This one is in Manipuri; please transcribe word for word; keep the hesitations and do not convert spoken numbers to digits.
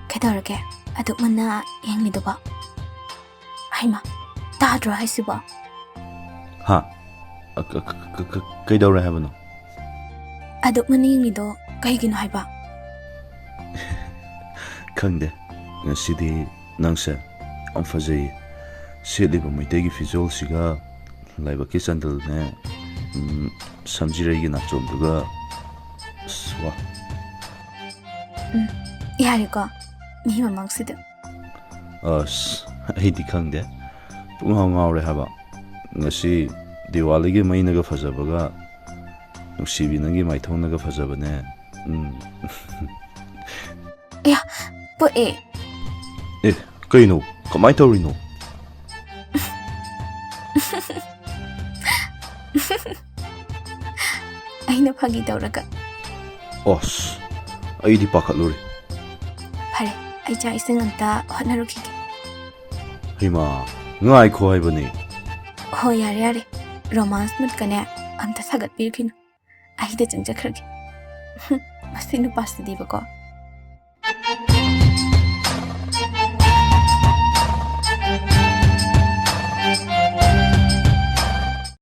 ꯀꯩꯗꯧꯔꯒꯦ? ꯑꯗꯨꯛ ꯃꯟꯅ ꯌꯦꯡꯂꯤꯗꯨꯕꯣ? ꯍꯩꯃꯥ, ꯇꯥꯗ꯭ꯔꯣ ꯍꯥꯏꯁꯤꯕꯣ? ꯍꯥ? ꯑ, ꯀ- ꯀ- ꯀ- ꯀ- ꯀꯩꯗꯧꯔꯦ ꯍꯥꯏꯕꯅꯣ? ꯑꯗꯨꯛ ꯃꯟꯅ ꯌꯦꯡꯂꯤꯗꯣ ꯀꯩꯒꯤꯅꯣ ꯍꯥꯏꯕ? ꯈꯪꯗꯦ, ꯉꯁꯤꯗꯤ ꯅꯪꯁꯦ ꯌꯥꯝ ꯐꯖꯩꯌꯦ꯫ ꯁꯦꯠꯂꯤꯕ ꯃꯩꯇꯩꯒꯤ ꯐꯤꯖꯣꯜꯁꯤꯒ, ꯂꯥꯏꯕꯛꯀꯤ ꯆꯟꯗꯜꯅꯦ, ꯎꯝ, ꯁꯝꯖꯤꯔꯩꯒꯤ ꯅꯥꯆꯣꯝꯗꯨꯒ, ꯑꯁ, ꯋꯥ꯫ ꯎꯝ, ꯌꯥꯔꯦꯀꯣ, ꯃꯤ ꯃꯃꯥꯡꯁꯤꯗ꯫ ꯑꯁ, ꯑꯩꯗꯤ ꯈꯪꯗꯦ, ꯄꯨꯡꯉꯥꯎ ꯉꯥꯎꯔꯦ ꯍꯥꯏꯕ꯫ ꯉꯁꯤ ꯗꯤꯋꯥꯂꯤꯒꯤ ꯃꯩꯅꯒ ꯐꯖꯕꯒ, ꯅꯨꯡꯁꯤꯕꯤ ꯅꯪꯒꯤ ꯃꯥꯏꯊꯣꯡꯅꯒ ꯐꯖꯕꯅꯦ꯫ ꯎꯝ꯫ ꯑꯌꯥ, ꯄꯣꯛꯑꯦ꯫ ꯑꯦ, ꯀꯩꯅꯣ? ꯀꯃꯥꯏꯅ ꯇꯧꯔꯤꯅꯣ? ꯑꯩꯅ ꯐꯥꯒꯤ ꯇꯧꯔꯒ꯫ ꯑꯁ, ꯑꯩꯗꯤ ꯄꯥꯈꯠꯂꯨꯔꯦ꯫ ꯐꯔꯦ, ꯑꯩ ꯆꯥꯛ ꯏꯁꯤꯡ ꯑꯝꯇ ꯍꯣꯠꯅꯔꯨꯈꯤꯒꯦ꯫ ꯍꯩꯃꯥ, ꯉꯥꯏꯈꯣ ꯍꯥꯏꯕꯅꯦ꯫ ꯍꯣꯏ, ꯌꯥꯔꯦ, ꯌꯥꯔꯦ, romance moodꯀꯅꯦ ꯑꯝꯇ ꯁꯥꯒꯠꯄꯤꯔꯨꯈꯤꯅꯨ꯫ ꯑꯩꯗ ꯆꯪꯖꯈ꯭ꯔꯒꯦ꯫ ꯃꯁꯤ ꯅꯨꯄꯥꯁꯤꯗꯤꯕꯀꯣ,